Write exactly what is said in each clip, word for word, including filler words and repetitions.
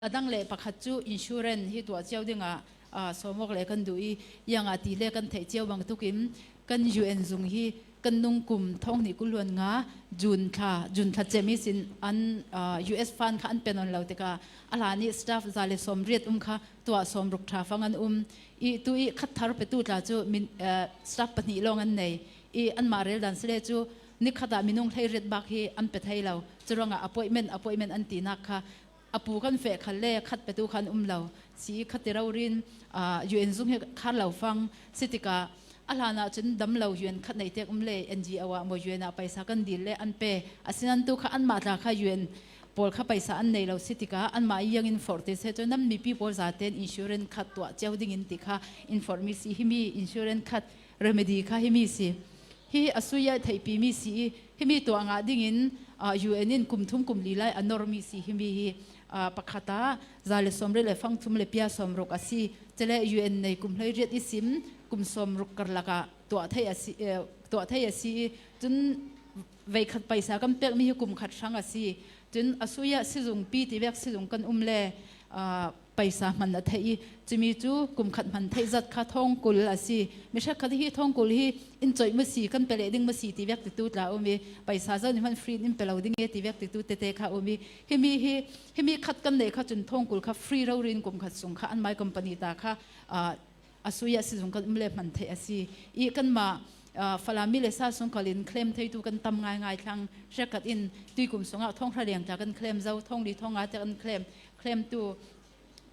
A dang le pakhat chu insurance hi tuah ciau dingah, ah, sawmawk le kan duh i, iangah ti le kan theih ciau bang tukin kan U N zung hi kan nung kum thawng hnih kul luan nga June thla, June thla cem i sin an, ah, U S fund kha an pe nawn lo tikah a hlan i staff za le sawmriat um kha tuah sawmruk tha fang an um i, tu i khat thar petu tla cu min, ah, staff pahnih lawng an nei i, anmah rel dan si le cu ni khatah minung hleiriat bak hi an pe thei lo. Curuangah appointment, appointment an tinak kha a pu kan feh khal le khat petu khan um lo. Si i khat i rori in, ah, U N zung hi khar lo fang si tikah a hlanah cun dam lo U N khat nei tek um le N G O ah maw U N ah paisa kan dil le an pe. Asinan tu kha anmah tla kha U N pawl kha paisa an nei lo si tikah anmah i yang in forh te se cu nan mipi pawl zaten insurance khat tuah ciau dingin ti kha in forh mi si. Himi insurance khat remedy kha himi si. Hi a sui a theihpi mi si i, himi tuah ngah dingin, ah, U N in kum thum kum li lai a nor mi si. Himi hi, ah, pakhat ah za le sawmriat le fang thum le pia sawmruk a si. Cele U N nei kum hleiriat i sim, kum sawmruk karlak ah tuah thei a si, eh, tuah thei a si i, cun veikhat paisa kan pek mi hi kum khat hrang a si. Cun a sui ah sizung pi ti vek sizung kan um le, ah, paisa hman a theih i, cumi cu kum khat hman theih zat kha thawng kul a si. Mi hrekkhat hi thawng kul hi in coih maw si, kan pe leh ding maw si ti vek titu tla um i, paisa zo nih hman free in pe lo ding e ti vek titu tete kha um i, himi hi, himi khat kan neih kha cun thawng kul kha free rori in kum khat sung kha anmai company ta kha, ah, a sui ah sizung kan um le hman theih a si. I kanmah, ah, Falam mi le sa sung kal in claim theitu kan tam ngaingai thlang. Hrekkhat in tuikum sungah thawng hra leng tla kan claim zo, thawng li thawng nga te kan claim, claim tu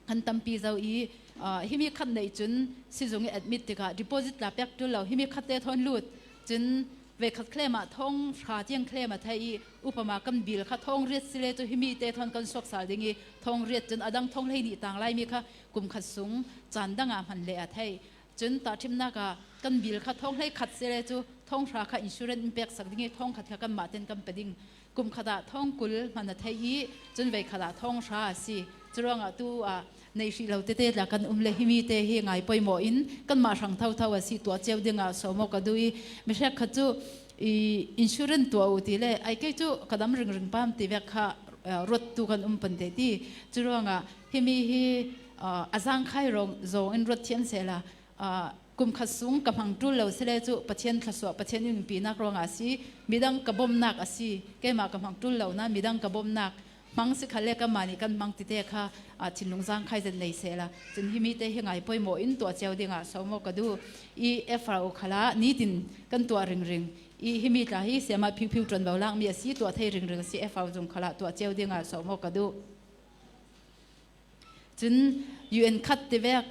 kan tampi zo i, ah, himi khat neih cun sizung i admit tikah deposit tla pek ṭul lo, himi khat te thawn lut. Cun veikhat claim ah thawng hra tiang claim a theih i, upama kan bill kha thawng riat si le cu himi te thawn kan suak sal ding i, thawng riat cun a dang thawng hleihnih tang lai mi kha kum khat sung caan dang ah hman leh a theih. Cun tahṭhimnak ah kan bill kha thawng hleikhat si le cu thawng hra kha insurance in pek sak ding i, thawng khat kha kanmah ten kan pe ding. Kum khat ah thawng kul hman a theih i, cun veikhat ah thawng hra a si. Curuangah tu ah nei hrih lo tete tla kan um le himi te hi ngai poimawh in kanmah hrang thotho a si, tuah ciau dingah sawmawk ka duh i, mi hrekkhat cu i insurance tuah u ti le, ai kei cu ka dam ringring pam ti vek kha, eh, ruat tu kan um pante ti. Curuangah himi hi, ah, a zangkhai zawng in ruat thiam sehla, ah, kum khat sung ka hmang ṭul lo si le cu Pathian thluasuah, Pathian in umpinak ruangah a si. Midang ka bomnak a si. Keimah ka hmang ṭul lo nain midang ka bomnak hmang si khal le kanmah nih kan hmang tite kha, ah, thinlung zangkhai zet nei sehla. Cun himi te hi ngai poimawh in tuah ciau dingah sawmawk ka duh i, F R O khalah nitin kan tuah ringring i, himi tla hi siama phiuphiu ṭuanvo lakmi a si, tuah thei ringring a si, F R O zung khalah tuah ciau dingah sawmawk ka duh. Cun U N khat tivek,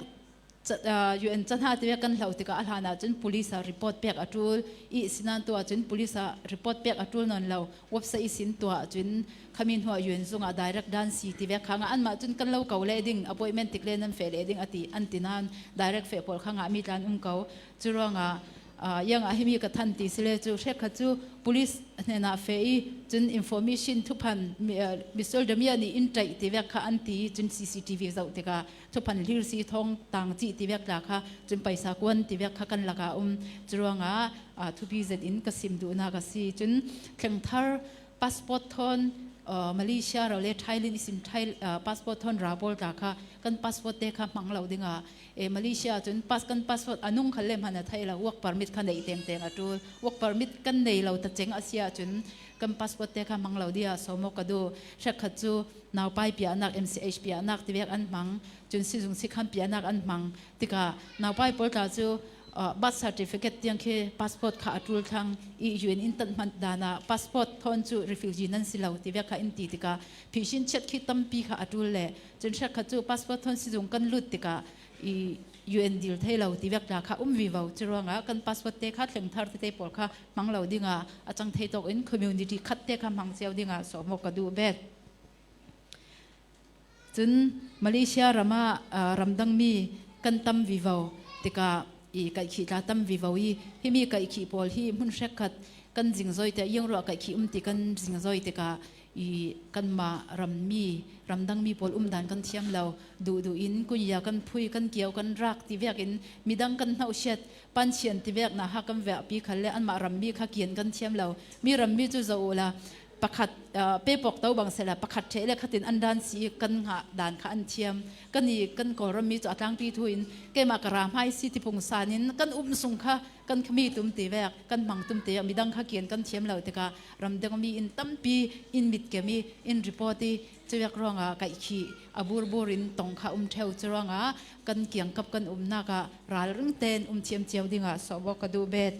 ca-, aa, U N cahna tivek kan hloh tikah a hlanah cun police ah report pek a ṭul i, sinan tu ah cun police ah report pek a ṭul nawn lo. Website ihsin tu ah cun khami hnuah U N zungah direct dan si tivek kha ngah. Anmah cun kan lo ko leh ding, appointment tik le nan feh leh ding a ti, an ti nain direct feh pawl kha ngahmi tla an um ko. Curuangah, aa, iangah himi ka than ti si le cu, hrekkhat cu police hnenah feh i, cun information thuphan, mi-, aa, Mister Damia nih in ṭaih tivek kha an ti i, cun C C T V zoh tikah thuphan hlir si, thawng tang cih tivek tla kha, cun paisa kuan tivek kha kan lakah um. Curuangah, aa, thupi zetin ka sim duhnak a si. Cun thlengthar passport thawn, aa, Malaysia rau le Thailand ihsin Thai-, aa, passport thawn ra pawl tla kha kan passport te kha hmang lo dingah, e, Malaysia cun pas-, kan passport a nung khal le hman a theih lo, work permit kha neih tengteng a ṭul. Work permit kan nei lo ta ceng a si ahcun kan passport te kha hmang lo dingah sawmawk ka duh. Hrekkhat cu naupai piahnak, M C H piahnak tivek an hmang, cun sizung sikham piahnak an hmang. Tikah naupai pawl tla cu, aa, birth certificate tiang khi passport kha a ṭul thlang i, U N in tat hmanh dan ah passport thawn cu refugee nan si lo tivek kha in ti tikah phihsin chiat khi tampi kha a ṭul le, cun hrekkhat cu passport thawn sizung kan lut tikah i, U N dil thei lo tivek tla kha um vivo. Curuangah kan passport te kha thlengthar tete pawl kha hmang lo dingah a cang thei tawk in community khat te kha hmang cio dingah sawmawk ka duh bet. Cun Malaysia ram ah, aa, ramdangmi kan tam vivo tikah i, kaihkhih tla tam vivo i, himi kaihkhih pawl hi hmun hrekkhat kan zingzoi te, iangruah kaihkhih um ti kan zingzoi tikah i, kanmah rammi, ramdangmi pawl umdan kan thiam lo. Duhduh in kunya kan phui, kan kiau, kan rak tivek in midang kan hnohsiat, pancian tivek naha kan vehpi khal le anmah rammi kha kian kan thiam lo. Mi rammi cu zoh uhla, pakhat, ah, pe pawk to bang sela pakhat ṭheh le khatin an dan si kan ngah dan kha an thiam. Kan i kan Kawlram mi chu a tlangpi thu in keimah ka ra hmai si ti pungsan in kan um sung kha kan khami tum ti vek, kan hmang tum ti vek, midang kha kian kan thiam lo tika ram dang mi in tampi in mit kemi in report i chuvek rawng a kaih khi a bur bur in tong kha um theu chu rawng a kan kiang kap kan um nak a ral ring ten um thiam chiau ding a sawbawk ka duh bet.